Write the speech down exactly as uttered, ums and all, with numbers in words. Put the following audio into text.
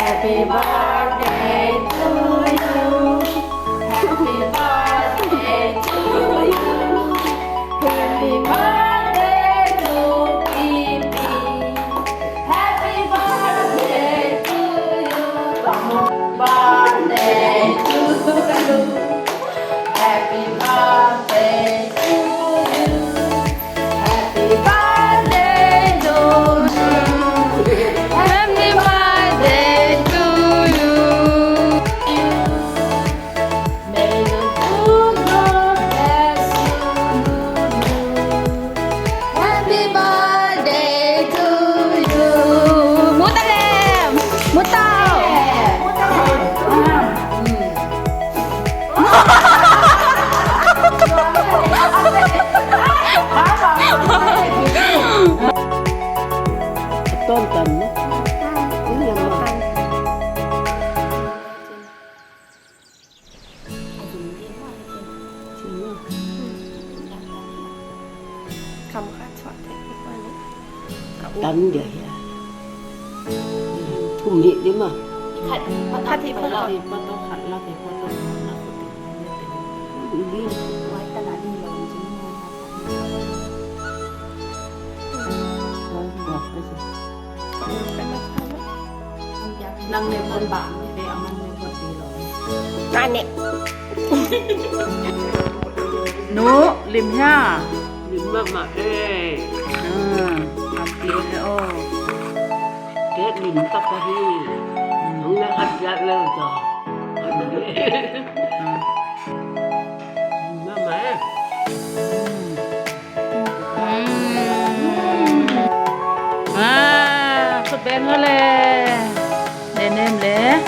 Happy birthday to you. Happy birthday to you. Happy birthday to Pipi. Happy birthday to you. Birthday to you. Happy birthday to you. Happy birthday to you. Happy birthday to you. May the good Lord bless you. Happy birthday to you. Muta lem. Muta. Ton tan na. Ini yang mana? Tan dia ya. Thum hi lima. Khat, khat hi photo. Khat lak hi photo. Ini. Nang ne pon ba, ne pe amang ne pon ti lo. Ane. Nu, lim hia. Lim mahmah e. Ah, happy e o. Ke lim tak ka hi. Nang na hat ya lo ta. Lim mahmah e. Mm. Ah, kut beng le. Nenem le.